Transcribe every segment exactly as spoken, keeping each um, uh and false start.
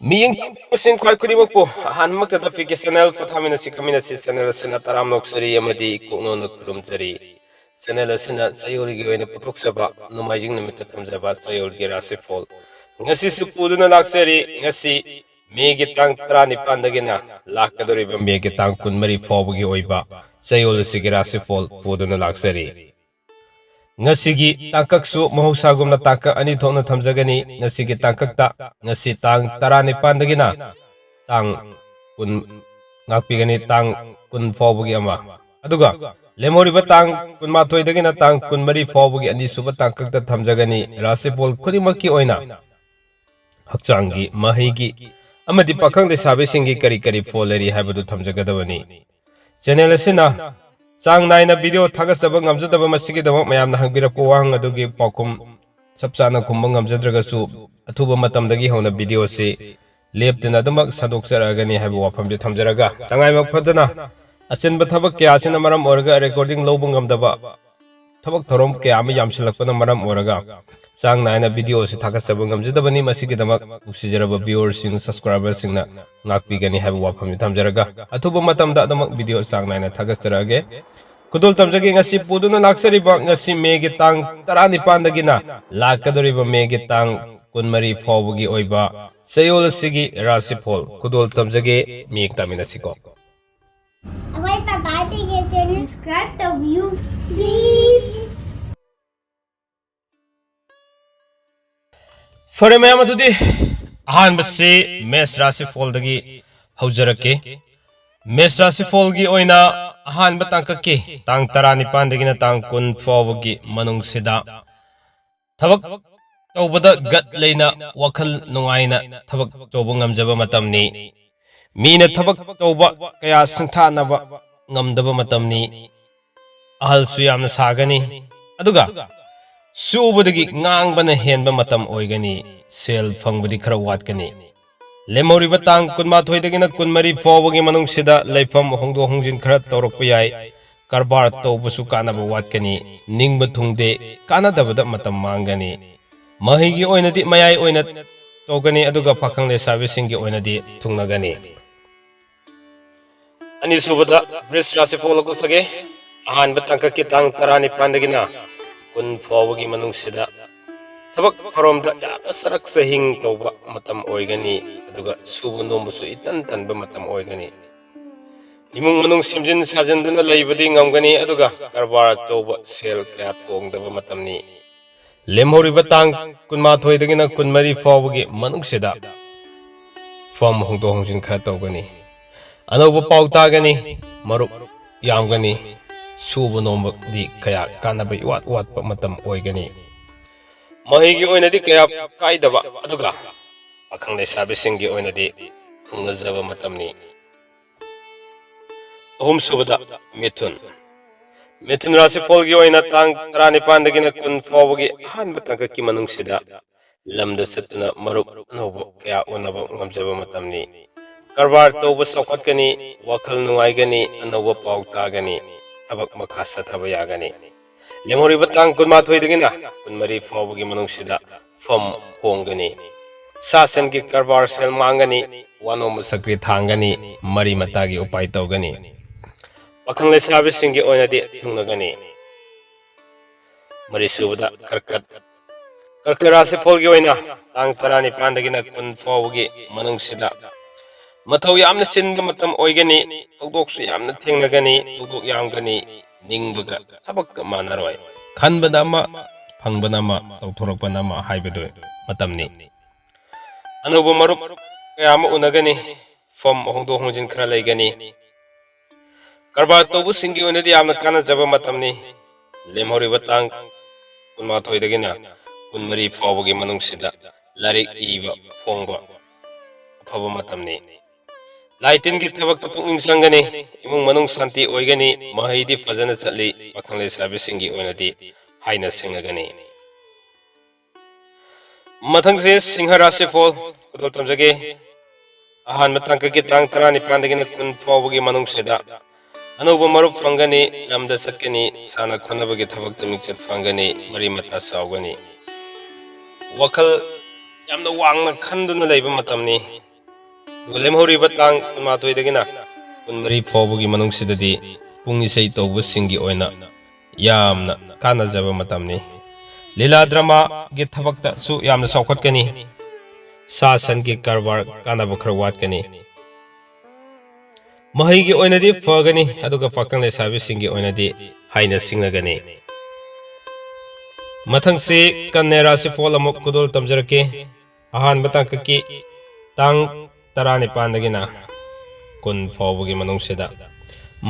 ꯃꯤꯠꯌꯦꯡ ꯇꯥꯕꯤꯕꯁꯤꯡ ꯈ꯭ꯋꯥꯏ ꯈꯨꯗꯤꯡꯃꯛꯄꯨ ꯑꯍꯥꯟꯕꯃꯛꯇꯗ ꯄꯤꯛꯀꯤ ꯆꯦꯅꯦꯜ ꯄꯣꯊꯥꯃꯤꯟꯅꯁꯤ ꯈꯪꯃꯤꯟꯅꯁꯤ ꯆꯦꯅꯦꯜ ꯑꯁꯤꯅ ꯇꯔꯥꯝꯅ ꯑꯣꯛꯆꯔꯤ ꯑꯃꯗꯤ ꯀꯣꯛꯅꯣꯟꯅ ꯈꯨꯔꯨꯝꯖꯔꯤ꯫ ꯆꯦꯅꯦꯜ ꯑꯁꯤꯅ ꯆꯌꯣꯜꯒꯤ ꯑꯣꯏꯅ ꯄꯨꯊꯣꯛꯆꯕ ꯅꯣꯡꯃꯥꯏꯖꯤꯡ ꯅꯨꯃꯤꯠꯇ ꯊꯝꯖꯕ ꯆꯌꯣꯜꯒꯤ ꯔꯥꯁꯤꯐꯣꯜ ꯉꯁꯤꯁꯨ ꯄꯨꯗꯨꯅ ꯂꯥꯛꯆꯔꯤ꯫ ꯉꯁꯤ ꯃꯦꯒꯤ ꯇꯥꯡ ꯇꯔꯥꯅꯤꯄꯥꯟꯗꯒꯤꯅ ꯂꯥꯛꯀꯗꯧꯔꯤꯕ ꯃꯦꯒꯤ ꯇꯥꯡ ꯀꯨꯟꯃꯔꯤ ꯐꯥꯎꯕꯒꯤ ꯑꯣꯏꯕ ꯆꯌꯣꯜ ꯑꯁꯤꯒꯤ ꯔꯥꯁꯤꯐꯣꯜ ꯄꯨꯗꯨꯅ ꯂꯥꯛꯆꯔꯤ꯫ ꯉꯁꯤꯒꯤ ꯇꯥꯡꯀꯛꯁꯨ ꯃꯍꯧꯁꯥꯒꯨꯝꯅ ꯇꯥꯡꯀꯛ ꯑꯅꯤ ꯊꯣꯛꯅ ꯊꯝꯖꯒꯅꯤ꯫ ꯉꯁꯤꯒꯤ ꯇꯥꯡꯀꯛꯇ ꯉꯁꯤ ꯇꯥꯡ ꯇꯔꯥꯅꯤꯄꯥꯟꯗꯒꯤꯅ ꯇꯥꯡ ꯀꯨꯟ ꯉꯥꯛꯄꯤꯒꯅꯤ, ꯇꯥꯡ ꯀꯨꯟ ꯐꯥꯎꯕꯒꯤ ꯑꯃ, ꯑꯗꯨꯒ ꯂꯦꯝꯍꯧꯔꯤꯕ ꯇꯥꯡ ꯀꯨꯟꯃꯥꯊꯣꯏꯗꯒꯤꯅ ꯇꯥꯡ ꯀꯨꯟꯃꯔꯤ ꯐꯥꯎꯕꯒꯤ ꯑꯅꯤꯁꯨꯕ ꯇꯥꯡꯀꯛꯇ ꯊꯝꯖꯒꯅꯤ꯫ ꯔꯥꯁꯤꯐꯣꯜ ꯈꯨꯗꯤꯡꯃꯛꯀꯤ ꯑꯣꯏꯅ ꯍꯛꯆꯥꯡꯒꯤ, ꯃꯍꯩꯒꯤ ꯑꯃꯗꯤ ꯄꯥꯈꯪ ꯂꯩꯁꯥꯕꯤꯁꯤꯡꯒꯤ ꯀꯔꯤ ꯀꯔꯤ ꯐꯣꯜ ꯂꯩꯔꯤ ꯍꯥꯏꯕꯗꯨ ꯊꯝꯖꯒꯗꯕꯅꯤ꯫ ꯆꯦꯅꯦꯜ ꯑꯁꯤꯅ ꯆꯥꯡ ꯅꯥꯏꯅ ꯚꯤꯗꯤꯑꯣ ꯊꯥꯒꯠꯆꯕ ꯉꯝꯖꯗꯕ ꯃꯁꯤꯒꯤꯗꯃꯛ ꯃꯌꯥꯝꯅ ꯍꯪꯕꯤꯔꯛꯄ ꯋꯥꯍꯪ ꯑꯗꯨꯒꯤ ꯄꯥꯎꯈꯨꯝ ꯆꯞ ꯆꯥꯅ ꯈꯨꯝꯕ ꯉꯝꯖꯗ꯭ꯔꯒꯁꯨ, ꯑꯊꯨꯕ ꯃꯇꯝꯗꯒꯤ ꯍꯧꯅ ꯚꯤꯗꯤꯑꯣ ꯑꯁꯤ ꯂꯦꯞꯇꯅ ꯑꯗꯨꯃꯛ ꯁꯟꯗꯣꯛꯆꯔꯛꯑꯒꯅꯤ ꯍꯥꯏꯕ ꯋꯥꯐꯝꯁꯤ ꯊꯝꯖꯔꯒ, ꯇꯉꯥꯏꯃꯛ ꯐꯗꯅ ꯑꯆꯤꯟꯕ ꯊꯕꯛ ꯀꯌꯥ ꯑꯁꯤꯅ ꯃꯔꯝ ꯑꯣꯏꯔꯒ ꯔꯦꯀꯣꯔꯗꯤꯡ ꯂꯧꯕ ꯉꯝꯗꯕ, ꯊꯕꯛ ꯊꯧꯔꯝ ꯀꯌꯥ ꯑꯃ ꯌꯥꯝꯁꯤꯜꯂꯛꯄꯅ ꯃꯔꯝ ꯑꯣꯏꯔꯒ ꯆꯥꯡ ꯅꯥꯏꯅ ꯚꯤꯗꯤꯑꯣ ꯑꯁꯤ ꯊꯥꯒꯠꯆꯕ ꯉꯝꯖꯗꯕꯅꯤ꯫ ꯃꯁꯤꯒꯤꯗꯃꯛ ꯅꯨꯡꯁꯤꯖꯔꯕ ꯚꯤꯌꯨꯋꯔꯁꯤꯡ, ꯁꯕꯁꯀ꯭ꯔꯥꯏꯕꯔꯁꯤꯡꯅ ꯉꯥꯛꯄꯤꯒꯅꯤ ꯍꯥꯏꯕ ꯋꯥꯐꯝꯁꯤ ꯊꯝꯖꯔꯒ, ꯑꯊꯨꯕ ꯃꯇꯝꯗ ꯑꯗꯨꯃꯛ ꯚꯤꯗꯤꯑꯣ ꯆꯥꯡ ꯅꯥꯏꯅ ꯊꯥꯒꯠꯆꯔꯛꯑꯒꯦ꯫ ꯈꯨꯗꯣꯜ ꯇꯝꯖꯒꯦ꯫ ꯉꯁꯤ ꯄꯨꯗꯨꯅ ꯂꯥꯛꯆꯔꯤꯕ, ꯉꯁꯤ ꯃꯦꯒꯤ ꯇꯥꯡ ꯇꯔꯥꯅꯤꯄꯥꯟꯗꯒꯤꯅ ꯂꯥꯛꯀꯗꯧꯔꯤꯕ ꯃꯦꯒꯤ ꯇꯥꯡ ꯀꯨꯟꯃꯔꯤ ꯐꯥꯎꯕꯒꯤ ꯑꯣꯏꯕ ꯆꯌꯣꯜ ꯑꯁꯤꯒꯤ ꯔꯥꯁꯤꯐꯣꯜ ꯈꯨꯗꯣꯜ ꯇꯝꯖꯒꯦ꯫ ꯃꯤꯌꯦꯡ ꯇꯥꯃꯤꯟꯅꯁꯤꯀꯣ꯫ ꯑꯩꯈꯣꯏ ꯄꯄꯥꯁꯤꯡꯒꯤ ꯆꯦꯅꯦꯜ ꯁꯕꯁꯀ꯭ꯔꯥꯏꯕ ꯇꯧꯕꯤꯌꯨ, ꯄ꯭ꯂꯤꯖ꯫ ꯐꯔꯦ ꯃꯌꯥꯝ, ꯑꯗꯨꯗꯤ ꯑꯍꯥꯟꯕꯁꯤ ꯃꯦꯁ ꯔꯥꯁꯤꯐꯣꯜꯗꯒꯤ ꯍꯧꯖꯔꯛꯀꯦ꯫ ꯃꯦꯁ ꯔꯥꯁꯤꯐꯣꯜꯒꯤ ꯑꯣꯏꯅ ꯑꯍꯥꯟꯕ ꯇꯥꯡꯀꯛꯀꯤ ꯇꯥꯡ ꯇꯔꯥꯅꯤꯄꯥꯟꯗꯒꯤꯅ ꯇꯥꯡ ꯀꯨꯟ ꯐꯥꯎꯕꯒꯤ ꯃꯅꯨꯡꯁꯤꯗ ꯊꯕꯛ ꯇꯧꯕꯗ ꯒꯠ ꯂꯩꯅ, ꯋꯥꯈꯜ ꯅꯨꯡꯉꯥꯏꯅ ꯊꯕꯛ ꯇꯧꯕ ꯉꯝꯖꯕ ꯃꯇꯝꯅꯤ꯫ ꯃꯤꯅ ꯊꯕꯛ ꯇꯧꯕ ꯀꯌꯥ ꯁꯤꯡꯊꯥꯅꯕ ꯉꯝꯗꯕ ꯃꯇꯝꯅꯤ꯫ ꯑꯍꯜꯁꯨ ꯌꯥꯝꯅ ꯁꯥꯒꯅꯤ, ꯑꯗꯨꯒ ꯁꯨꯕꯗꯒꯤ ꯉꯥꯡꯕꯅ ꯍꯦꯟꯕ ꯃꯇꯝ ꯑꯣꯏꯒꯅꯤ꯫ ꯁꯦꯜ ꯐꯪꯕꯗꯤ ꯈꯔ ꯋꯥꯠꯀꯅꯤ꯫ ꯂꯦꯝꯍꯧꯔꯤꯕ ꯇꯥꯡ ꯀꯨꯟꯃꯥꯊꯣꯏꯗꯒꯤꯅ ꯀꯨꯟꯃꯔꯤ ꯐꯥꯎꯕꯒꯤ ꯃꯅꯨꯡꯁꯤꯗ ꯂꯩꯐꯝ ꯍꯣꯡꯗꯣꯛ ꯍꯣꯡꯖꯤꯟ ꯈꯔ ꯇꯧꯔꯛꯄ ꯌꯥꯏ꯫ ꯀꯔꯕꯥꯔ ꯇꯧꯕꯁꯨ ꯀꯥꯟꯅꯕ ꯋꯥꯠꯀꯅꯤ꯫ ꯅꯤꯡꯕ ꯊꯨꯡꯗꯦ, ꯀꯥꯟꯅꯗꯕꯗ ꯃꯇꯝ ꯃꯥꯡꯒꯅꯤ꯫ ꯃꯍꯩꯒꯤ ꯑꯣꯏꯅꯗꯤ ꯃꯌꯥꯏ ꯑꯣꯏꯅ ꯇꯧꯒꯅꯤ, ꯑꯗꯨꯒ ꯄꯥꯈꯪ ꯂꯩꯁꯥꯕꯤꯁꯤꯡꯒꯤ ꯑꯣꯏꯅꯗꯤ ꯊꯨꯡꯅꯒꯅꯤ꯫ ꯑꯅꯤꯁꯨꯕꯗ ꯕ꯭ꯔꯤꯖ ꯔꯥꯁꯤꯐꯣꯜ ꯂꯧꯊꯣꯛꯆꯒꯦ꯫ ꯑꯍꯥꯟꯕ ꯇꯥꯡꯀꯛꯀꯤ ꯇꯥꯡ ꯇꯔꯥꯅꯤꯄꯥꯟꯗꯒꯤꯅ ꯀꯨꯟ ꯐꯥꯎꯕꯒꯤ ꯃꯅꯨꯡꯁꯤꯗ ꯊꯕꯛ ꯊꯧꯔꯝꯗ ꯌꯥꯝꯅ ꯆꯔꯛ ꯆꯍꯤꯡ ꯇꯧꯕ ꯃꯇꯝ ꯑꯣꯏꯒꯅꯤ, ꯑꯗꯨꯒ ꯁꯨꯕ ꯅꯣꯝꯕꯁꯨ ꯏꯇꯟ ꯇꯟꯕ ꯃꯇꯝ ꯑꯣꯏꯒꯅꯤ꯫ ꯏꯃꯨꯡ ꯃꯅꯨꯡ ꯁꯦꯝꯖꯤꯟ ꯁꯥꯖꯤꯟꯗꯨꯅ ꯂꯩꯕꯗꯤ ꯉꯝꯒꯅꯤ, ꯑꯗꯨꯒ ꯀꯔꯕꯥꯔ ꯇꯧꯕ ꯁꯦꯜ ꯀꯌꯥ ꯇꯣꯡꯗꯕ ꯃꯇꯝꯅꯤ꯫ ꯂꯦꯝꯍꯧꯔꯤꯕ ꯇꯥꯡ ꯀꯨꯟꯃꯥꯊꯣꯏꯗꯒꯤꯅ ꯀꯨꯟꯃꯔꯤ ꯐꯥꯎꯕꯒꯤ ꯃꯅꯨꯡꯁꯤꯗ ꯐꯝ ꯍꯣꯡꯗꯣꯛ ꯍꯣꯡꯖꯤꯟ ꯈꯔ ꯇꯧꯒꯅꯤ꯫ ꯑꯅꯧꯕ ꯄꯥꯎ ꯇꯥꯒꯅꯤ, ꯃꯔꯨꯞ ꯌꯥꯝꯒꯅꯤ, ꯁꯨꯕ ꯅꯣꯝꯕꯗꯤ ꯀꯌꯥ ꯀꯥꯟꯅꯕ ꯏꯋꯥꯠ ꯋꯥꯠꯄ ꯃꯇꯝ ꯑꯣꯏꯒꯅꯤ꯫ ꯃꯍꯩꯒꯤ ꯑꯣꯏꯅꯗꯤ ꯀꯌꯥ ꯀꯥꯏꯗꯕ, ꯑꯗꯨꯒ ꯄꯥꯈꯪ ꯂꯩꯁꯥꯕꯤꯁꯤꯡꯒꯤ ꯑꯣꯏꯅꯗꯤ ꯊꯨꯡꯅꯖꯕ ꯃꯇꯝꯅꯤ꯫ ꯑꯍꯨꯝꯁꯨꯕꯗ ꯃꯤꯊꯨꯟ꯫ ꯃꯤꯊꯨꯟ ꯔꯥꯁꯤꯐꯣꯜꯒꯤ ꯑꯣꯏꯅ ꯇꯥꯡ ꯇꯔꯥꯅꯤꯄꯥꯟꯗꯒꯤꯅ ꯀꯨꯟ ꯐꯥꯎꯕꯒꯤ ꯑꯍꯥꯟꯕ ꯇꯥꯡꯀꯛꯀꯤ ꯃꯅꯨꯡꯁꯤꯗ ꯂꯝꯗ ꯆꯠꯇꯨꯅ ꯃꯔꯨꯞ ꯑꯅꯧꯕ ꯀꯌꯥ ꯎꯅꯕ ꯉꯝꯖꯕ ꯃꯇꯝꯅꯤ꯫ ꯀꯔꯕꯥꯔ ꯇꯧꯕ ꯆꯥꯎꯈꯠꯀꯅꯤ, ꯋꯥꯈꯜ ꯅꯨꯡꯉꯥꯏꯒꯅꯤ, ꯑꯅꯧꯕ ꯄꯥꯎ ꯇꯥꯒꯅꯤ, ꯊꯕꯛ ꯃꯈꯥ ꯆꯠꯊꯕ ꯌꯥꯒꯅꯤ꯫ ꯂꯦꯝꯍꯧꯔꯤꯕ ꯇꯥꯡ ꯀꯨꯟꯃꯥꯊꯣꯏꯗꯒꯤꯅ ꯀꯨꯟꯃꯔꯤ ꯐꯥꯎꯕꯒꯤ ꯃꯅꯨꯡꯁꯤꯗ ꯐꯝ ꯍꯣꯡꯒꯅꯤ꯫ ꯁꯥ ꯁꯟꯒꯤ ꯀꯔꯕꯥꯔ ꯁꯦꯜ ꯃꯥꯡꯒꯅꯤ, ꯋꯥꯅꯣꯝꯕ ꯆꯀ꯭ꯔꯤ ꯊꯥꯡꯒꯅꯤ, ꯃꯔꯤ ꯃꯇꯥꯒꯤ ꯎꯄꯥꯏ ꯇꯧꯒꯅꯤ꯫ ꯄꯥꯈꯪ ꯂꯩꯁꯥꯕꯤꯁꯤꯡꯒꯤ ꯑꯣꯏꯅꯗꯤ ꯊꯨꯡꯅꯒꯅꯤ꯫ ꯃꯔꯤꯁꯨꯕꯗ ꯀꯔꯀꯠ꯫ ꯀꯔꯀꯠ ꯔꯥꯁꯤꯐꯣꯜꯒꯤ ꯑꯣꯏꯅ ꯇꯥꯡ ꯇꯔꯥꯅꯤꯄꯥꯟꯗꯒꯤꯅ ꯀꯨꯟ ꯐꯥꯎꯕꯒꯤ ꯃꯅꯨꯡꯁꯤꯗ ꯃꯊꯧ ꯌꯥꯝꯅ ꯆꯤꯟꯕ ꯃꯇꯝ ꯑꯣꯏꯒꯅꯤ꯫ ꯊꯧꯗꯣꯛꯁꯨ ꯌꯥꯝꯅ ꯊꯦꯡꯅꯒꯅꯤ, ꯊꯧꯗꯣꯛ ꯌꯥꯝꯒꯅꯤ, ꯅꯤꯡꯕꯒ ꯊꯕꯛꯀ ꯃꯥꯟꯅꯔꯣꯏ꯫ ꯈꯟꯕꯅ ꯑꯃ, ꯐꯪꯕꯅ ꯑꯃ, ꯇꯧꯊꯣꯔꯛꯄꯅ ꯑꯃ ꯍꯥꯏꯕꯗꯨ ꯃꯇꯝꯅꯤ꯫ ꯑꯅꯧꯕ ꯃꯔꯨꯞ ꯀꯌꯥ ꯑꯃ ꯎꯅꯒꯅꯤ, ꯐꯝ ꯍꯣꯡꯗꯣꯛ ꯍꯣꯡꯖꯤꯟ ꯈꯔ ꯂꯩꯒꯅꯤ꯫ ꯀꯔꯕꯥꯔ ꯇꯧꯕꯁꯤꯡꯒꯤ ꯑꯣꯏꯅꯗꯤ ꯌꯥꯝꯅ ꯀꯥꯟꯅꯖꯕ ꯃꯇꯝꯅꯤ꯫ ꯂꯦꯝꯍꯧꯔꯤꯕ ꯇꯥꯡ ꯀꯨꯟꯃꯥꯊꯣꯏꯗꯒꯤꯅ ꯀꯨꯟꯃꯔꯤ ꯐꯥꯎꯕꯒꯤ ꯃꯅꯨꯡꯁꯤꯗ ꯂꯥꯏꯔꯤꯛ ꯏꯕ ꯐꯣꯡꯕ ꯑꯐꯕ ꯃꯇꯝꯅꯤ꯫ ꯂꯥꯏ ꯇꯤꯟꯒꯤ ꯊꯕꯛꯇ ꯄꯨꯛꯅꯤꯡ ꯆꯪꯒꯅꯤ꯫ ꯏꯃꯨꯡ ꯃꯅꯨꯡ ꯁꯥꯟꯇꯤ ꯑꯣꯏꯒꯅꯤ꯫ ꯃꯍꯩꯗꯤ ꯐꯖꯅ ꯆꯠꯂꯤ꯫ ꯄꯥꯈꯪ ꯂꯩꯁꯥꯕꯤꯁꯤꯡꯒꯤ ꯑꯣꯏꯅꯗꯤ ꯍꯥꯏꯅ ꯁꯤꯡꯅꯒꯅꯤ꯫ ꯃꯊꯪꯁꯦ ꯁꯤꯡꯍ ꯔꯥꯁꯤꯐꯣꯜ ꯈꯨꯗꯣꯜ ꯇꯝꯖꯒꯦ꯫ ꯑꯍꯥꯟꯕ ꯇꯥꯡꯀꯛꯀꯤ ꯇꯥꯡ ꯇꯔꯥꯅꯤꯄꯥꯟꯗꯒꯤꯅ ꯀꯨꯟ ꯐꯥꯎꯕꯒꯤ ꯃꯅꯨꯡꯁꯤꯗ ꯑꯅꯧꯕ ꯃꯔꯨꯞ ꯐꯪꯒꯅꯤ, ꯂꯝꯗ ꯆꯠꯀꯅꯤ, ꯁꯥꯟꯅ ꯈꯣꯠꯅꯕꯒꯤ ꯊꯕꯛꯇ ꯃꯤꯡꯆꯠ ꯐꯪꯒꯅꯤ, ꯃꯔꯤ ꯃꯇꯥ ꯆꯥꯎꯒꯅꯤ꯫ ꯋꯥꯈꯜ ꯌꯥꯝꯅ ꯋꯥꯡꯅ ꯈꯟꯗꯨꯅ ꯂꯩꯕ ꯃꯇꯝꯅꯤ꯫ ꯑꯗꯨꯒ ꯂꯦꯝꯍꯧꯔꯤꯕ ꯇꯥꯡ ꯀꯨꯟꯃꯥꯊꯣꯏꯗꯒꯤꯅ ꯀꯨꯟꯃꯔꯤ ꯐꯥꯎꯕꯒꯤ ꯃꯅꯨꯡꯁꯤꯗꯗꯤ ꯄꯨꯡ ꯏꯁꯩ ꯇꯧꯕꯁꯤꯡꯒꯤ ꯑꯣꯏꯅ ꯌꯥꯝꯅ ꯀꯥꯟꯅꯖꯕ ꯃꯇꯝꯅꯤ꯫ ꯂꯤꯂꯥ ꯗ꯭ꯔꯃꯥꯒꯤ ꯊꯕꯛꯇꯁꯨ ꯌꯥꯝꯅ ꯆꯥꯎꯈꯠꯀꯅꯤ꯫ ꯁꯥ ꯁꯟꯒꯤ ꯀꯔꯕꯥꯔ ꯀꯥꯟꯅꯕ ꯈꯔ ꯋꯥꯠꯀꯅꯤ꯫ ꯃꯍꯩꯒꯤ ꯑꯣꯏꯅꯗꯤ ꯐꯒꯅꯤ, ꯑꯗꯨꯒ ꯄꯥꯈꯪ ꯂꯩꯁꯥꯕꯤꯁꯤꯡꯒꯤ ꯑꯣꯏꯅꯗꯤ ꯍꯥꯏꯅ ꯁꯤꯡꯅꯒꯅꯤ꯫ ꯃꯊꯪꯁꯤ ꯀꯟꯌꯥ ꯔꯥꯁꯤꯐꯣꯜ ꯑꯃꯨꯛ ꯈꯨꯗꯣꯜ ꯇꯝꯖꯔꯛꯀꯦ꯫ ꯑꯍꯥꯟꯕ ꯇꯥꯡꯀꯛꯀꯤ ꯇꯥꯡ ꯇꯔꯥꯅꯤꯄꯥꯟꯗꯒꯤꯅ ꯀꯨꯟ ꯐꯥꯎꯕꯒꯤ ꯃꯅꯨꯡꯁꯤꯗ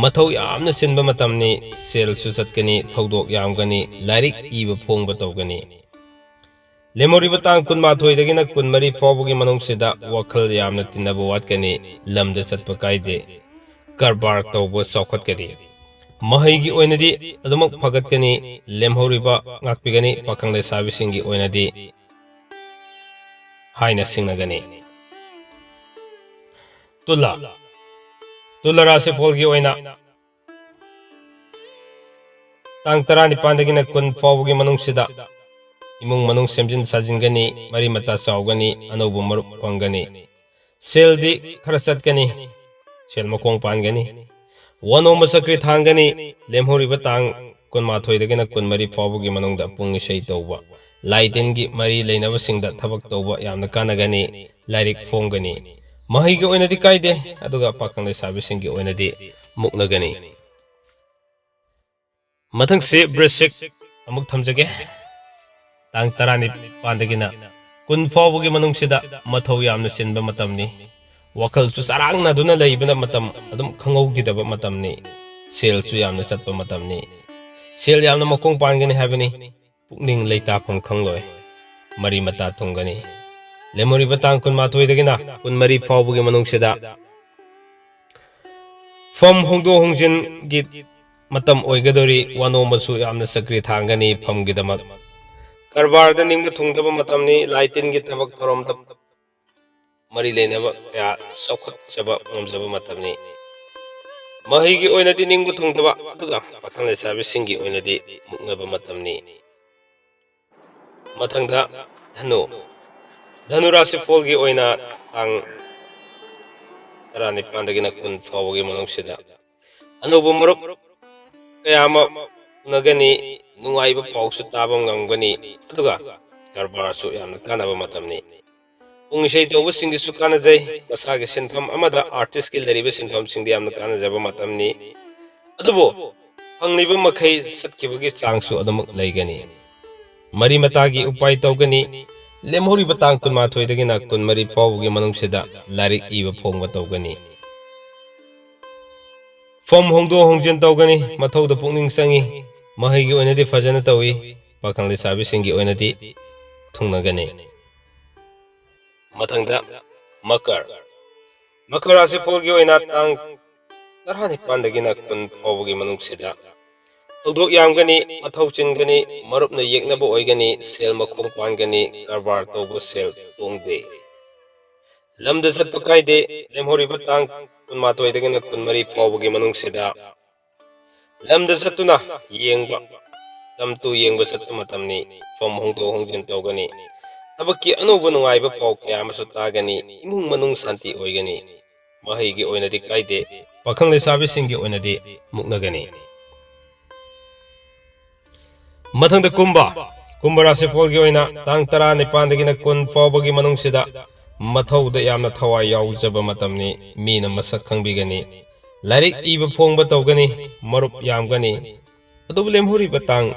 ꯃꯊꯧ ꯌꯥꯝꯅ ꯆꯤꯟꯕ ꯃꯇꯝꯅꯤ꯫ ꯁꯦꯜꯁꯨ ꯆꯠꯀꯅꯤ, ꯊꯧꯗꯣꯛ ꯌꯥꯝꯒꯅꯤ, ꯂꯥꯏꯔꯤꯛ ꯏꯕ ꯐꯣꯡꯕ ꯇꯧꯒꯅꯤ꯫ ꯂꯦꯝꯍꯧꯔꯤꯕ ꯇꯥꯡ ꯀꯨꯟꯃꯥꯊꯣꯏꯗꯒꯤꯅ ꯀꯨꯟꯃꯔꯤ ꯐꯥꯎꯕꯒꯤ ꯃꯅꯨꯡꯁꯤꯗ ꯋꯥꯈꯜ ꯌꯥꯝꯅ ꯇꯤꯟꯅꯕ ꯋꯥꯠꯀꯅꯤ, ꯂꯝꯗ ꯆꯠꯄ ꯀꯥꯏꯗꯦ, ꯀꯔꯕꯥꯔ ꯇꯧꯕ ꯆꯥꯎꯈꯠꯀꯅꯤ꯫ ꯃꯍꯩꯒꯤ ꯑꯣꯏꯅꯗꯤ ꯑꯗꯨꯃꯛ ꯐꯒꯠꯀꯅꯤ, ꯂꯦꯝꯍꯧꯔꯤꯕ ꯉꯥꯛꯄꯤꯒꯅꯤ, ꯄꯥꯈꯪ ꯂꯩꯁꯥꯕꯤꯁꯤꯡꯒꯤ ꯑꯣꯏꯅꯗꯤ ꯍꯥꯏꯅ ꯁꯤꯡꯅꯒꯅꯤ꯫ ꯇꯨꯂꯥ, ꯇꯨꯂꯥ ꯔꯥꯁꯤꯐꯣꯜꯒꯤ ꯑꯣꯏꯅ ꯇꯥꯡ ꯇꯔꯥꯅꯤꯄꯥꯟꯗꯒꯤꯅ ꯀꯨꯟ ꯐꯥꯎꯕꯒꯤ ꯃꯅꯨꯡꯁꯤꯗ ꯏꯃꯨꯡ ꯃꯅꯨꯡ ꯁꯦꯝꯖꯤꯟ ꯁꯥꯖꯤꯟꯒꯅꯤ, ꯃꯔꯤ ꯃꯇꯥ ꯆꯥꯎꯒꯅꯤ, ꯑꯅꯧꯕ ꯃꯔꯨꯞ ꯐꯪꯒꯅꯤ꯫ ꯁꯦꯜꯗꯤ ꯈꯔ ꯆꯠꯀꯅꯤ, ꯁꯦꯜ ꯃꯈꯣꯡ ꯄꯥꯟꯒꯅꯤ꯫ ꯋꯥꯅꯣꯝꯕ ꯆꯀ꯭ꯔꯤ ꯊꯥꯡꯒꯅꯤ꯫ ꯂꯦꯝꯍꯧꯔꯤꯕ ꯇꯥꯡ ꯀꯨꯟꯃꯥꯊꯣꯏꯗꯒꯤꯅ ꯀꯨꯟꯃꯔꯤ ꯐꯥꯎꯕꯒꯤ ꯃꯅꯨꯡꯗ ꯄꯨꯡ ꯏꯁꯩ ꯇꯧꯕ, ꯂꯥꯏ ꯇꯤꯟꯒꯤ ꯃꯔꯤ ꯂꯩꯅꯕꯁꯤꯡꯗ ꯊꯕꯛ ꯇꯧꯕ ꯌꯥꯝꯅ ꯀꯥꯟꯅꯒꯅꯤ꯫ ꯂꯥꯏꯔꯤꯛ ꯐꯣꯡꯒꯅꯤ꯫ ꯃꯍꯩꯒꯤ ꯑꯣꯏꯅꯗꯤ ꯀꯥꯏꯗꯦ, ꯑꯗꯨꯒ ꯄꯥꯈꯪ ꯂꯩꯁꯥꯕꯤꯁꯤꯡꯒꯤ ꯑꯣꯏꯅꯗꯤ ꯃꯨꯛꯅꯒꯅꯤ꯫ ꯃꯊꯪꯁꯤ ꯕ꯭ꯔꯤꯁꯤꯛ ꯑꯃꯨꯛ ꯊꯝꯖꯒꯦ꯫ ꯇꯥꯡ ꯇꯔꯥꯅꯤꯄꯥꯟꯗꯒꯤꯅ ꯀꯨꯟ ꯐꯥꯎꯕꯒꯤ ꯃꯅꯨꯡꯁꯤꯗ ꯃꯊꯧ ꯌꯥꯝꯅ ꯆꯤꯟꯕ ꯃꯇꯝꯅꯤ꯫ ꯋꯥꯈꯜꯁꯨ ꯆꯔꯥꯡꯅꯗꯨꯅ ꯂꯩꯕꯅ ꯃꯇꯝ ꯑꯗꯨꯝ ꯈꯪꯍꯧꯈꯤꯗꯕ ꯃꯇꯝꯅꯤ꯫ ꯁꯦꯜꯁꯨ ꯌꯥꯝꯅ ꯆꯠꯄ ꯃꯇꯝꯅꯤ꯫ ꯁꯦꯜ ꯌꯥꯝꯅ ꯃꯈꯣꯡ ꯄꯥꯟꯒꯅꯤ ꯍꯥꯏꯕꯅꯤ꯫ ꯄꯨꯛꯅꯤꯡ ꯂꯩꯇꯥꯐꯝ ꯈꯪꯂꯣꯏ꯫ ꯃꯔꯤ ꯃꯇꯥ ꯊꯨꯡꯒꯅꯤ꯫ ꯂꯦꯝꯍꯧꯔꯤꯕ ꯇꯥꯡ ꯀꯨꯟꯃꯥꯊꯣꯏꯗꯒꯤꯅ ꯀꯨꯟꯃꯔꯤ ꯐꯥꯎꯕꯒꯤ ꯃꯅꯨꯡꯁꯤꯗ ꯐꯝ ꯍꯣꯡꯗꯣꯛ ꯍꯣꯡꯖꯤꯟꯒꯤ ꯃꯇꯝ ꯑꯣꯏꯒꯗꯧꯔꯤ꯫ ꯋꯥꯅꯣꯝꯕꯁꯨ ꯌꯥꯝꯅ ꯆꯀ꯭ꯔꯤ ꯊꯥꯡꯒꯅꯤ ꯐꯝꯒꯤꯗꯃꯛ꯫ ꯀꯔꯕꯥꯔꯗ ꯅꯤꯡꯕ ꯊꯨꯡꯗꯕ ꯃꯇꯝꯅꯤ꯫ ꯂꯥꯏ ꯇꯤꯟꯒꯤ ꯊꯕꯛ ꯊꯧꯔꯝꯗ ꯃꯔꯤ ꯂꯩꯅꯕ ꯀꯌꯥ ꯆꯥꯎꯈꯠꯆꯕ ꯉꯝꯖꯕ ꯃꯇꯝꯅꯤ꯫ ꯃꯍꯩꯒꯤ ꯑꯣꯏꯅꯗꯤ ꯅꯤꯡꯕ ꯊꯨꯡꯗꯕ, ꯑꯗꯨꯒ ꯄꯥꯈꯪ ꯂꯩꯁꯥꯕꯤꯁꯤꯡꯒꯤ ꯑꯣꯏꯅꯗꯤ ꯃꯨꯛꯅꯕ ꯃꯇꯝꯅꯤ꯫ ꯃꯊꯪꯗ ꯙꯅꯨ꯫ ꯙꯅꯨ ꯔꯥꯁꯤꯐꯣꯜꯒꯤ ꯑꯣꯏꯅ ꯇꯥꯡ ꯇꯔꯥꯅꯤꯄꯥꯟꯗꯒꯤꯅ ꯀꯨꯟ ꯐꯥꯎꯕꯒꯤ ꯃꯅꯨꯡꯁꯤꯗ ꯑꯅꯧꯕ ꯃꯔꯨꯞ ꯀꯌꯥ ꯑꯃ ꯎꯅꯒꯅꯤ, ꯅꯨꯡꯉꯥꯏꯕ ꯄꯥꯎꯁꯨ ꯇꯥꯕ ꯉꯝꯒꯅꯤ, ꯑꯗꯨꯒ ꯀꯔꯕꯥꯔꯁꯨ ꯌꯥꯝꯅ ꯀꯥꯟꯅꯕ ꯃꯇꯝꯅꯤ꯫ ꯄꯨꯡ ꯏꯁꯩ ꯇꯧꯕꯁꯤꯡꯒꯤꯁꯨ ꯀꯥꯟꯅꯖꯩ, ꯃꯁꯥꯒꯤ ꯁꯤꯟꯐꯝ ꯑꯃꯗ ꯑꯥꯔꯇꯤꯁꯀꯤ ꯂꯩꯔꯤꯕ ꯁꯤꯟꯐꯝꯁꯤꯡꯗꯤ ꯌꯥꯝꯅ ꯀꯥꯟꯅꯖꯕ ꯃꯇꯝꯅꯤ꯫ ꯑꯗꯨꯕꯨ ꯐꯪꯂꯤꯕ ꯃꯈꯩ ꯆꯠꯈꯤꯕꯒꯤ ꯆꯥꯡꯁꯨ ꯑꯗꯨꯃꯛ ꯂꯩꯒꯅꯤ꯫ ꯃꯔꯤ ꯃꯇꯥꯒꯤ ꯎꯄꯥꯏ ꯇꯧꯒꯅꯤ꯫ ꯂꯦꯝꯍꯧꯔꯤꯕ ꯇꯥꯡ ꯀꯨꯟꯃꯥꯊꯣꯏꯗꯒꯤꯅ ꯀꯨꯟꯃꯔꯤ ꯐꯥꯎꯕꯒꯤ ꯃꯅꯨꯡꯁꯤꯗ ꯂꯥꯏꯔꯤꯛ ꯏꯕ ꯐꯣꯡꯕ ꯇꯧꯒꯅꯤ꯫ ꯐꯝ ꯍꯣꯡꯗꯣꯛ ꯍꯣꯡꯖꯤꯟ ꯇꯧꯒꯅꯤ, ꯃꯊꯧꯗ ꯄꯨꯛꯅꯤꯡ ꯆꯪꯏ꯫ ꯃꯍꯩꯒꯤ ꯑꯣꯏꯅꯗꯤ ꯐꯖꯅ ꯇꯧꯏ, ꯄꯥꯈꯪ ꯂꯩꯁꯥꯕꯤꯁꯤꯡꯒꯤ ꯑꯣꯏꯅꯗꯤ ꯊꯨꯡꯅꯒꯅꯤ꯫ ꯃꯊꯪꯗ ꯃꯀꯔ꯫ ꯃꯀꯔ ꯔꯥꯁꯤꯐꯣꯜꯒꯤ ꯑꯣꯏꯅ ꯇꯥꯡ ꯇꯔꯥꯅꯤꯄꯥꯟꯗꯒꯤꯅ ꯀꯨꯟ ꯐꯥꯎꯕꯒꯤ ꯃꯅꯨꯡꯁꯤꯗ ꯊꯧꯗꯣꯛ ꯌꯥꯝꯒꯅꯤ, ꯃꯊꯧ ꯆꯤꯟꯒꯅꯤ, ꯃꯔꯨꯞꯅ ꯌꯦꯛꯅꯕ ꯑꯣꯏꯒꯅꯤ, ꯁꯦꯜ ꯃꯈꯣꯡ ꯄꯥꯟꯒꯅꯤ, ꯀꯔꯕꯥꯔ ꯇꯧꯕ ꯁꯦꯜ ꯇꯣꯡꯗꯦ꯫ ꯂꯝꯗ ꯆꯠꯄ ꯀꯥꯏꯗꯦ, ꯂꯦꯝꯍꯧꯔꯤꯕ ꯇꯥꯡ ꯀꯨꯟꯃꯥꯊꯣꯏꯗꯒꯤꯅ ꯀꯨꯟꯃꯔꯤ ꯐꯥꯎꯕꯒꯤ ꯃꯅꯨꯡꯁꯤꯗ ꯂꯝꯗ ꯆꯠꯇꯨꯅ ꯌꯦꯡꯕ, ꯂꯝ ꯇꯨ ꯌꯦꯡꯕ ꯆꯠꯄ ꯃꯇꯝꯅꯤ꯫ ꯐꯝ ꯍꯣꯡꯗꯣꯛ ꯍꯣꯡꯖꯤꯟ ꯇꯧꯒꯅꯤ꯫ ꯊꯕꯛꯀꯤ ꯑꯅꯧꯕ ꯅꯨꯡꯉꯥꯏꯕ ꯄꯥꯎ ꯀꯌꯥ ꯑꯃꯁꯨ ꯇꯥꯒꯅꯤ꯫ ꯏꯃꯨꯡ ꯃꯅꯨꯡ ꯁꯥꯟꯇꯤ ꯑꯣꯏꯒꯅꯤ꯫ ꯃꯍꯩꯒꯤ ꯑꯣꯏꯅꯗꯤ ꯀꯥꯏꯗꯦ, ꯄꯥꯈꯪ ꯂꯩꯁꯥꯕꯤꯁꯤꯡꯒꯤ ꯑꯣꯏꯅꯗꯤ ꯃꯨꯛꯅꯒꯅꯤ꯫ ꯃꯊꯪꯗ ꯀꯨꯝꯕ꯫ ꯀꯨꯝꯕ ꯔꯥꯁꯤꯐꯣꯜꯒꯤ ꯑꯣꯏꯅ ꯇꯥꯡ ꯇꯔꯥꯅꯤꯄꯥꯟꯗꯒꯤꯅ ꯀꯨꯟ ꯐꯥꯎꯕꯒꯤ ꯃꯅꯨꯡꯁꯤꯗ ꯃꯊꯧꯗ ꯌꯥꯝꯅ ꯊꯋꯥꯏ ꯌꯥꯎꯖꯕ ꯃꯇꯝꯅꯤ꯫ ꯃꯤꯅ ꯃꯁꯛ ꯈꯪꯕꯤꯒꯅꯤ꯫ ꯂꯥꯏꯔꯤꯛ ꯏꯕ ꯐꯣꯡꯕ ꯇꯧꯒꯅꯤ꯫ ꯃꯔꯨꯞ ꯌꯥꯝꯒꯅꯤ꯫ ꯑꯗꯨꯕꯨ ꯂꯦꯝꯍꯧꯔꯤꯕ ꯇꯥꯡ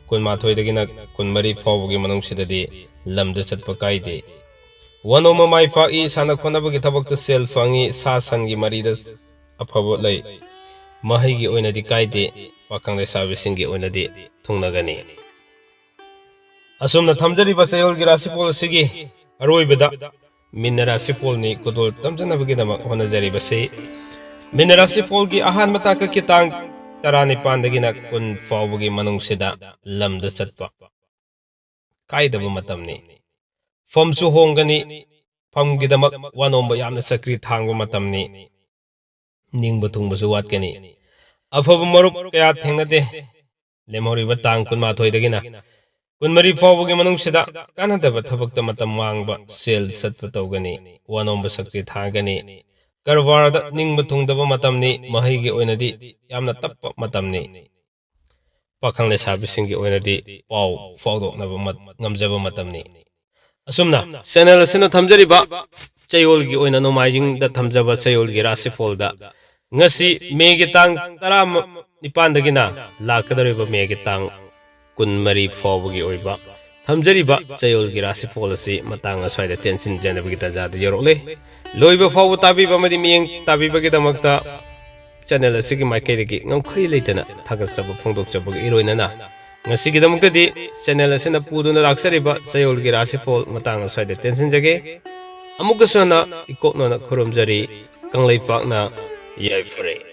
ꯀꯨꯟꯃꯥꯊꯣꯏꯗꯒꯤꯅ ꯀꯨꯟꯃꯔꯤ ꯐꯥꯎꯕꯒꯤ ꯃꯅꯨꯡꯁꯤꯗꯗꯤ ꯂꯝꯗ ꯆꯠꯄ ꯀꯥꯏꯗꯦ꯫ ꯋꯥꯅꯣꯝꯕ ꯃꯥꯏ ꯄꯥꯛꯏ, ꯁꯥꯟꯅ ꯈꯣꯠꯅꯕꯒꯤ ꯊꯕꯛꯇ ꯁꯦꯜ ꯐꯪꯏ, ꯁꯥ ꯁꯟꯒꯤ ꯃꯔꯤꯗ ꯑꯐꯕ ꯂꯩ꯫ ꯃꯍꯩꯒꯤ ꯑꯣꯏꯅꯗꯤ ꯀꯥꯏꯗꯦ, ꯄꯥꯈꯪ ꯂꯩꯁꯥꯕꯤꯁꯤꯡꯒꯤ ꯑꯣꯏꯅꯗꯤ ꯊꯨꯡꯅꯒꯅꯤ꯫ ꯑꯁꯨꯝꯅ ꯊꯝꯖꯔꯤꯕ ꯆꯌꯣꯜꯒꯤ ꯔꯥꯁꯤꯐꯣꯜ ꯑꯁꯤꯒꯤ ꯑꯔꯣꯏꯕꯗ ꯃꯤꯟꯅ ꯔꯥꯁꯤꯐꯣꯜꯅꯤ ꯈꯨꯗꯣꯜ ꯇꯝꯖꯅꯕꯒꯤꯗꯃꯛ ꯍꯣꯠꯅꯖꯔꯤꯕꯁꯤ꯫ ꯃꯤꯟꯅ ꯔꯥꯁꯤꯐꯣꯜꯒꯤ ꯑꯍꯥꯟꯕ ꯇꯥꯡꯀꯛꯀꯤ ꯇꯥꯡ ꯇꯔꯥꯅꯤꯄꯥꯟꯗꯒꯤꯅ ꯀꯨꯟ ꯐꯥꯎꯕꯒꯤ ꯃꯅꯨꯡꯁꯤꯗ ꯂꯝꯗ ꯆꯠꯄ ꯀꯥꯏꯗꯕ ꯃꯇꯝꯅꯤ꯫ ꯐꯝꯁꯨ ꯍꯣꯡꯒꯅꯤ꯫ ꯐꯝꯒꯤꯗꯃꯛ ꯋꯥꯅꯣꯝꯕ ꯌꯥꯝꯅ ꯆꯀ꯭ꯔꯤ ꯊꯥꯡꯕ ꯃꯇꯝꯅꯤ꯫ ꯅꯤꯡꯕ ꯊꯨꯡꯕꯁꯨ ꯋꯥꯠꯀꯅꯤ꯫ ꯑꯐꯕ ꯃꯔꯨꯞ ꯀꯌꯥ ꯊꯦꯡꯅꯗꯦ꯫ ꯂꯦꯝꯍꯧꯔꯤꯕ ꯇꯥꯡ ꯀꯨꯟꯃꯥꯊꯣꯏꯗꯒꯤꯅ ꯀꯨꯟꯃꯔꯤ ꯐꯥꯎꯕꯒꯤ ꯃꯅꯨꯡꯁꯤꯗ ꯀꯥꯟꯅꯗꯕ ꯊꯕꯛꯇ ꯃꯇꯝ ꯃꯥꯡꯕ, ꯁꯦꯜ ꯆꯠꯄ ꯇꯧꯒꯅꯤ, ꯋꯥꯅꯣꯝꯕ ꯁꯛꯇꯤ ꯊꯥꯒꯅꯤ, ꯀꯔꯕꯥꯔꯗ ꯅꯤꯡꯕ ꯊꯨꯡꯗꯕ ꯃꯇꯝꯅꯤ, ꯃꯍꯩꯒꯤ ꯑꯣꯏꯅꯗꯤ ꯌꯥꯝꯅ ꯇꯞꯄ ꯃꯇꯝꯅꯤ, ꯄꯥꯈꯪ ꯂꯩꯁꯥꯕꯤꯁꯤꯡꯒꯤ ꯑꯣꯏꯅꯗꯤ ꯄꯥꯎ ꯐꯥꯎꯗꯣꯛꯅꯕ ꯃꯠ-, ꯉꯝꯖꯕ ꯃꯇꯝꯅꯤ꯫ ꯑꯁꯨꯝꯅ ꯆꯦꯅꯦꯜ ꯑꯁꯤꯅ ꯊꯝꯖꯔꯤꯕ ꯆꯌꯣꯜꯒꯤ ꯑꯣꯏꯅ ꯅꯣꯡꯃꯥꯏꯖꯤꯡꯗ ꯊꯝꯖꯕ ꯆꯌꯣꯜꯒꯤ ꯔꯥꯁꯤꯐꯣꯜꯗ ꯉꯁꯤ ꯃꯦꯒꯤ ꯇꯥꯡ ꯇꯔꯥꯅꯤꯄꯥꯟꯗꯒꯤꯅ ꯂꯥꯛꯀꯗꯧꯔꯤꯕ ꯃꯦꯒꯤ ꯇꯥꯡ ꯀꯨꯟꯃꯔꯤ ꯐꯥꯎꯕꯒꯤ ꯑꯣꯏꯕ ꯊꯝꯖꯔꯤꯕ ꯆꯌꯣꯜꯒꯤ ꯔꯥꯁꯤꯐꯣꯜ ꯑꯁꯤ ꯃꯇꯥꯡ ꯑꯁ꯭ꯋꯥꯏꯗ ꯇꯦꯟꯁꯤꯟꯖꯅꯕꯒꯤ ꯇꯥꯟꯖꯥꯗꯨ ꯌꯧꯔꯛꯂꯦ꯫ ꯂꯣꯏꯕ ꯐꯥꯎꯕ ꯇꯥꯕꯤꯕ ꯑꯃꯗꯤ ꯃꯤꯠꯌꯦꯡ ꯇꯥꯕꯤꯕꯒꯤꯗꯃꯛꯇ ꯆꯦꯅꯦꯜ ꯑꯁꯤꯒꯤ ꯃꯥꯏꯀꯩꯗꯒꯤ ꯉꯝꯈꯩ ꯂꯩꯇꯅ ꯊꯥꯒꯠꯆꯕ ꯐꯣꯡꯗꯣꯛꯆꯕꯒ ꯏꯔꯣꯏꯅꯅ ꯉꯁꯤꯒꯤꯗꯃꯛꯇꯗꯤ ꯆꯦꯅꯦꯜ ꯑꯁꯤꯅ ꯄꯨꯗꯨꯅ ꯂꯥꯛꯆꯔꯤꯕ ꯆꯌꯣꯜꯒꯤ ꯔꯥꯁꯤꯐꯣꯜ ꯃꯇꯥꯡ ꯑꯁ꯭ꯋꯥꯏꯗ ꯇꯦꯟꯁꯤꯟꯖꯒꯦ꯫ ꯑꯃꯨꯛꯀꯁꯨ ꯍꯟꯅ ꯏꯀꯣꯛꯅꯅ ꯈꯨꯔꯨꯝꯖꯔꯤ꯫ ꯀꯪꯂꯩꯄꯥꯛꯅ ꯌꯥꯏꯐꯔꯦ꯫